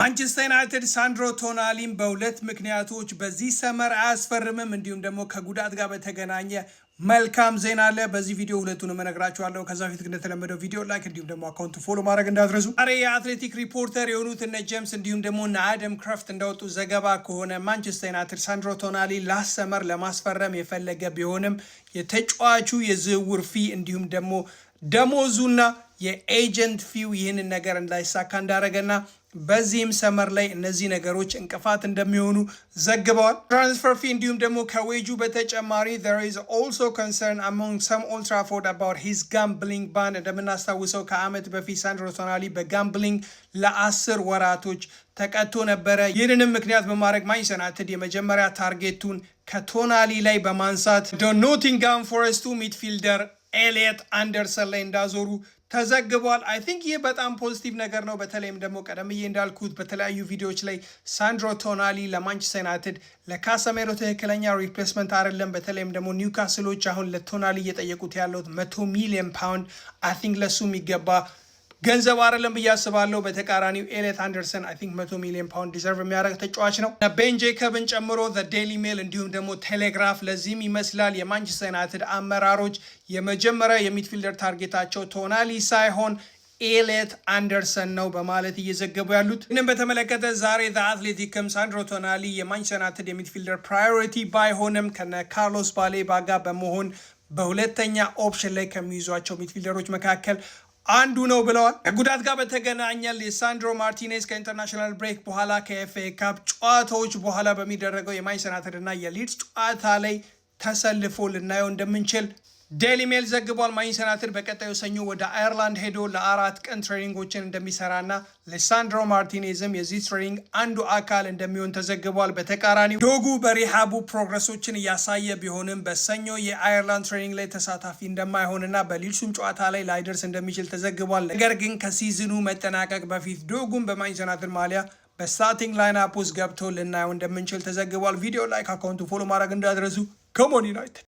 ማንቸስተር ዩናይትድ ሳንድሮ ቶናሊን በሁለት ምክንያቶች በዚህ summer አያስፈርምም። እንዲሁም ደግሞ ከጉዳት ጋር በተገናኘ መልካም ዜና አለ። በዚህ ቪዲዮ ሁለቱንም እነግራችኋለሁ። ከዛ በፊት ግን እንደተለመደው ቪዲዮ like እንዲሁም ደግሞ account ኡ follow ማድረግ እንዳትረሱ። ዛሬ የአትሌቲክ ሪፖርተር የሆኑት እነ ጄምስ እንዲሁም ደግሞ እነ አደም ክረፍት እንዳወጡ ዘገባ ከሆነ ማንቸስተር ዩናይትድ ሳንድሮ ቶናሊ last summer ለማስፈረም የፈለገ ቢሆንም የተጫዋቹ የዝውውር fee እንዲሁም ደግሞ ደሞዙና የ agent fee ው ይህንን ነገር እንዳይሳካ እንዳደረገና በዚህም summer ላይ እነዚህ ነገሮች እንቅፋት እንደሚሆኑ ዘግበዋል። Transfer fee እንዲሁም ደግሞ ከ wage ኡ በተጨማሪ there is also concern among some Old Trafford about his gambling ban። እንደምናስታውሰው ከዓመት በፊት ሳንድሮ ቶናሊ በ gambling ለ10 ወራቶች ተቀጥቶ ነበረ። ይህንንም ምክንያት በማድረግ ማንቸስተር ዩናይትድ የመጀመሪያ target ኡን ከቶናሊ ላይ በማንሳት ኖቲንጋም ፎረስቱ midfielder ኤሊየት አንደርሰን ላይ እንዳዞሩ ተዘግቧል። I think ይህ በጣም positive ነገር ነው። በተለይም ደግሞ ቀደም ብዬ እንዳልኩት በተለያዩ ቪዲዮዎች ላይ ሳንድሮ ቶናሊ ለማንቸስተር ዩናይትድ ለካሰሜሮ ትክክለኛ replacement አይደለም። በተለይም ደግሞ ኒውካስሎች አሁን ለቶናሊ እየጠየቁት ያሉት 100 ሚሊዮን ፓውንድ I think ለሱ የሚገባ ገንዘብ አይደለም ብዬ አስባለሁ። በተቃራኒው ኤሊየት አንደርሰን I think 100 ሚሊዮን ፓውንድ deserve የሚያደርግ ተጫዋች ነው። ቤን ጄከብን ጨምሮ ዴይሊ ሜል እንዲሁም ደግሞ ቴሌግራፍ ለዚህም ይመስላል የማንቸስተር ዩናይትድ አመራሮች የመጀመሪያ የ midfielder target ኣቸው ቶናሊ ሳይሆን ኤሊየት አንደርሰን ነው በማለት እየዘገቡ ያሉት። ይህንም በተመለከተ ዛሬ ዘ አትሌቲክም ሳንድሮ ቶናሊ የማንቸስተር ዩናይትድ የ midfielder priority ባይሆንም ከነ ካርሎስ ባሌባ ጋር በመሆን በሁለተኛ option ላይ ከሚይዟቸው midfielder ኦች መካከል አንዱ ነው ብለዋል። ከጉዳት ጋር በተገናኘ ሊሳንድሮ ማርቲኔዝ ከ international break በኋላ ከ FA Cup ጨዋታዎች በኋላ በሚደረገው የማንቸስተር ዩናይትድ እና የሊድስ ጨዋታ ላይ ተሰልፎ ልናየው እንደምንችል ዴይሊ ሜል ዘግቧል። ማንቸስተር ዩናይትድ በቀጣዩ ሰኞ ወደ አየርላንድ ሄዶ ለ4 ቀን training ኦችን እንደሚሰራና ሊሳንድሮ ማርቲኔዝም የዚህ training አንዱ አካል እንደሚሆን ተዘግቧል። በተቃራኒው ዶጉ በ rehab ኡ progress ኦችን እያሳየ ቢሆንም በሰኞ የአየርላንድ training ላይ ተሳታፊ እንደማይሆንና በሊድሱም ጨዋታ ላይ ላይደርስ እንደሚችል ተዘግቧል። ነገር ግን ከ season ኡ መጠናቀቅ በፊት ዶጉን በማንቸስተር ዩናይትድ ማሊያ በ starting lineup ውስጥ ገብቶ ልናየው እንደምንችል ተዘግቧል። ቪዲዮ like፣ account ኡ follow ማድረግ እንዳትረሱ። Come on United።